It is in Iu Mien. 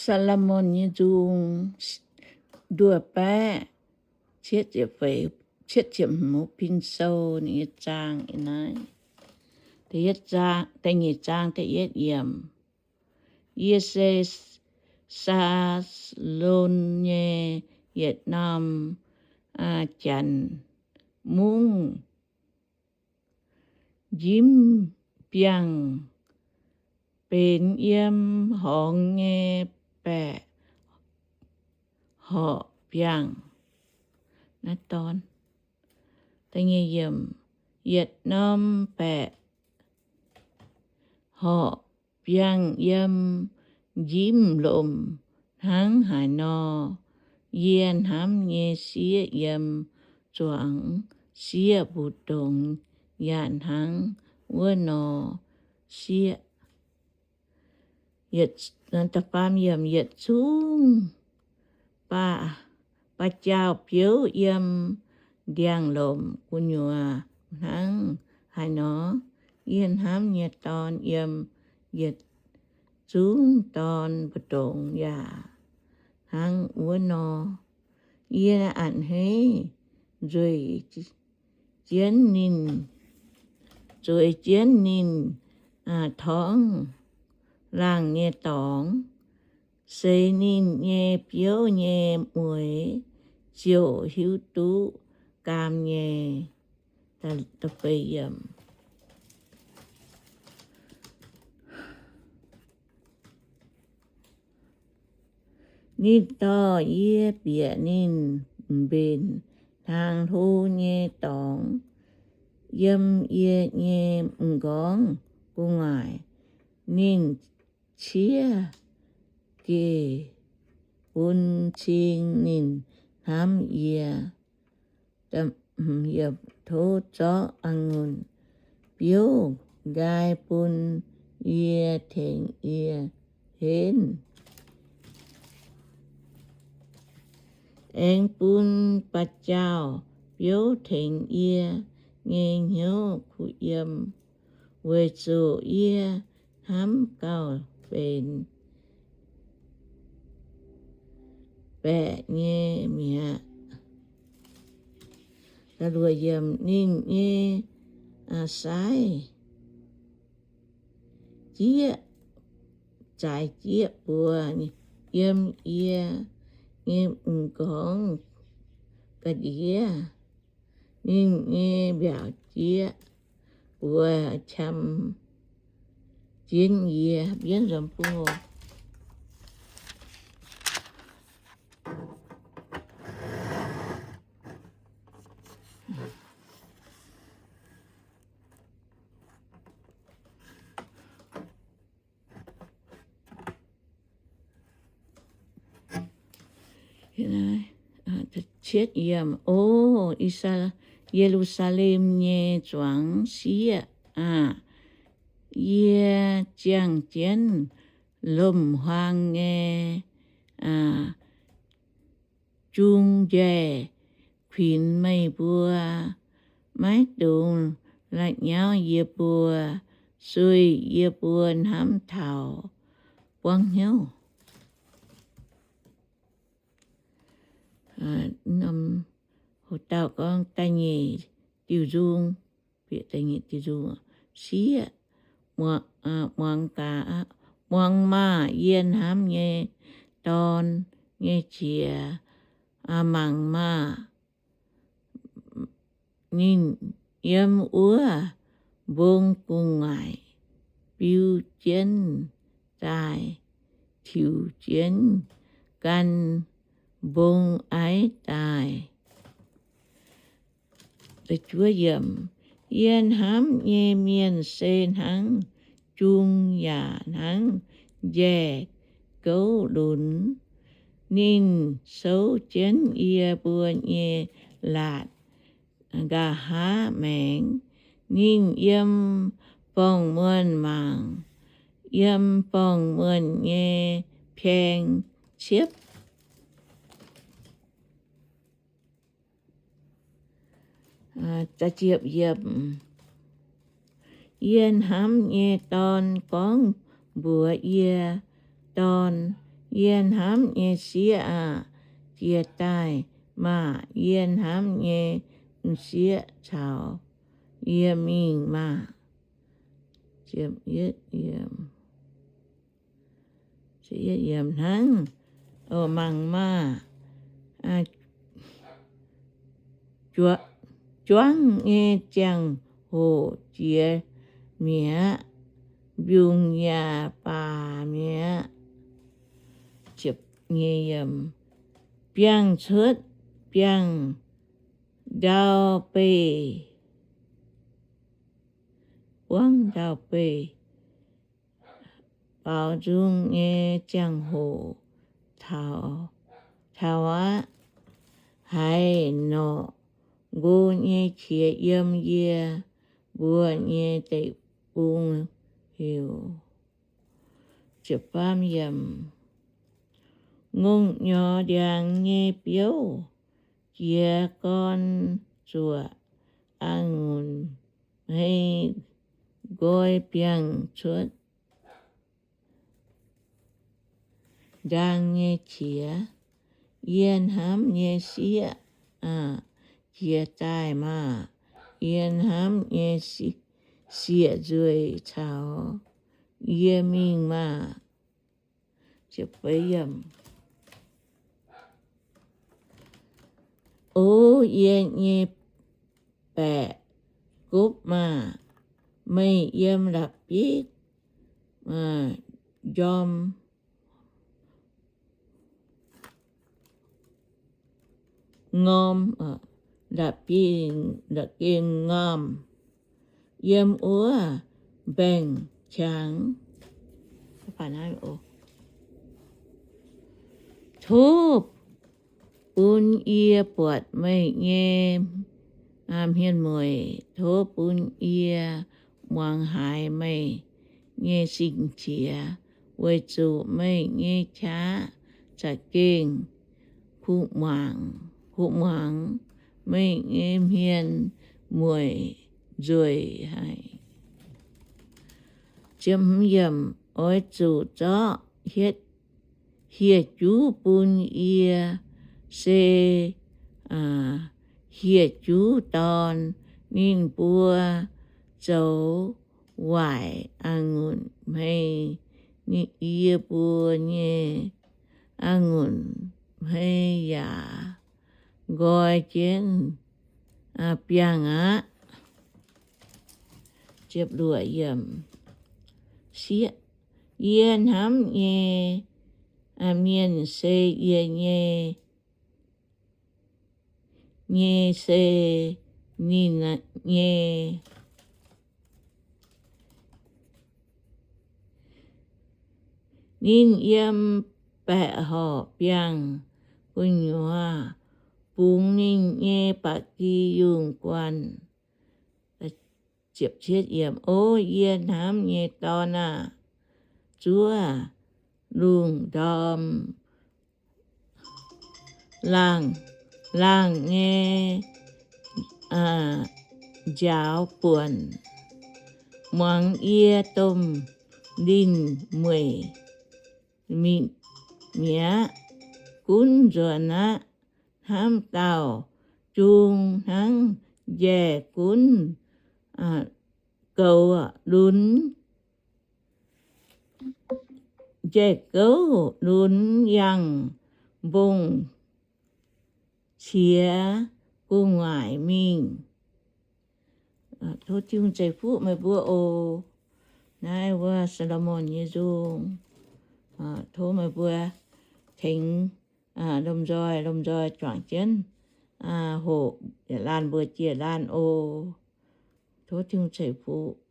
Saa^lo^morn nyei nzung, nduov baeqv cietv ziepc feix, cietv ziepc hmz, Bun Sou nyei zaang ih naaiv. Da'yietv zaang, da'nyeic zaang, da'yietv yiemc. Yie se Saalon nyei yietc norm janx mungv njimv biangh, benx yiem horngz nyei baeqc horqc biangh. Naaiv dorn, yietc norm baeqc horqc biangh yiem njimv lomc hnangv haaix nor, yie hnamv nyei sieqv yiem zuangx sieqv mbu'ndongx yaac hnangv wuov nor sieqv. Yietc zungv ba'jaauh biouv yiem ndiangx-lomc gu'nyuoz hnangv haaix nor, yie hnamv nyei dorn yiem yietc zungv dorn mbu'ndongx yaac hnangv wuov nor. Yie a'hneiv nzueic jienv ninh, zueiz jienv ninh torngv laangh nyei dorngx, seix ninh nyei biouv nyei mueix ziouc hiuv duqv gaam nyei. Ninh dorh yie bieqc ninh mbenc hnaangx hlo nyei dorngx yiem yie nyei m'nqorngv gu'nguaaic. Ninh ciev gec bun cing ninh hnamv yie. Tov zorqv a'ngunc biouv nqaai bun yie tengx yie henv. Aengx bun ba'jaauh biouv tengx yie nyei hnyouv kuh yiem, weic zuqc yie hnamv gauh benx baeqc nyei mi'aqv. Ninh nyei sai jieqv, zaaix jieqv buoz yiem yie nyei m'nqorngv ga'ndiev. Ninh nyei mbiaauc jieqv buoz qam jienv yie. Mbienv nzunc bung oc. Cietv yiemc. O I^saa, Ye^lu^saa^lem nyei zuangx sieqv aah! Yie ziangh jienv lomc-huaang nyei jung njaih kuinx meih mbuo. Maiv dungx la'nyauv yie mbuo, sueih yie mbuo hnamv taux buangv hnyouv. Dauh gorngv da'nyeic diuh nzung, bieqc da'nyeic diuh nzung, sieqv, muangx gaax, muangx maah! Yie hnamv nyei dorn nyei qiex, mangc maah! Ninh yiem wuov mbong gu'nguaaic biu jienv daaih, tiux jienv gan mbong aiv daaih. Yie hnamv nyei mienh se hnangv jung yaac hnangv njaih gouv lunx. Ninh souv jienv yie mbuo nyei laatc nqa'haav maengx. Ninh yiem forng-muonh mangc, yiem forng-muonh nyei paeng ciepv. Yie hnamv nyei dorn gorngv mbuox yie, Dorn, Yie hnamv nyei sieqv aah! Jiez daaih maah! Yie hnamv nyei m'sieqv caux yie mingh maah! Hnangv, mangc maah! Juangv nyei ziangh hoc jiex mi'aqv, mbiungc yaac baac mi'aqv. Biangh cuotv, biangh ndau beih, buangv ndau beih, baaux nzung nyei ziangh hoc taux aqv. Haaix norqc nqo nyei qiex yiem yie mbuo nyei deic-bung heuc. Ngongh nyorx ndiangx nyei biouv jiez gorn zuoqc, a'ngunc hmei nqoi biangh cuotv ndaang nyei qiex. Yie hnamv nyei sieqv aah! Jiez daaih maah! Yie hnamv nyei sieqv nzueic caux yie mingh maah! O yie nyei baeqc gopv maah! Meih yiem la'bieiv njorm, ngorm, la'bieiv, la'bieiv-ngorm, yiem wuov mbaengx-qangx. Tov bun yie buatc meih nyei hmien mueic. Tov bun yie muangx haiz meih nyei sing-qiex, weic zuqc meih nyei qaqv za'gengh kuv muangx, meih nyei hmien mueic nzueic haic. Oix zuqc zorqv hietv, hieh juv bun yie, se hieh juv dorn. Ninh mbuo zoux waaic a'ngunc hmei, yie mbuo nyei a'ngunc hmei yaac nqoi jienv biangh aqv. Yie hnamv nyei mienh se yie nyei, nyei se ninh nyei. Ninh yiem baeqc horc biangh gu'nyuoz, bungx ninh nyei ba'gi yungh guanh. O yie hnamv nyei dorn aah! Zuov lungh ndorm laangh, laangh nyei nziaaux buonc, muangx yie domh linh mueic mi'aqv. Gunv nzuonx aqv. Hnamv dauh jung hnangv njaih gunv goux lunx, njaih gouv lunx yangh mbong-qiex gu'nguaaic mingh. Tov Tin-Hungh ceix fuqv meih mbuo oc. Naaiv wuov Saa^lo^morn nyei nzung. Tov meih mbuo tengx lomh nzoih, lomh nzoih juangc jienv hoqc yietc laanh mbuox jiex laanh oc. Tov Tin-Hungh ceix fuqv.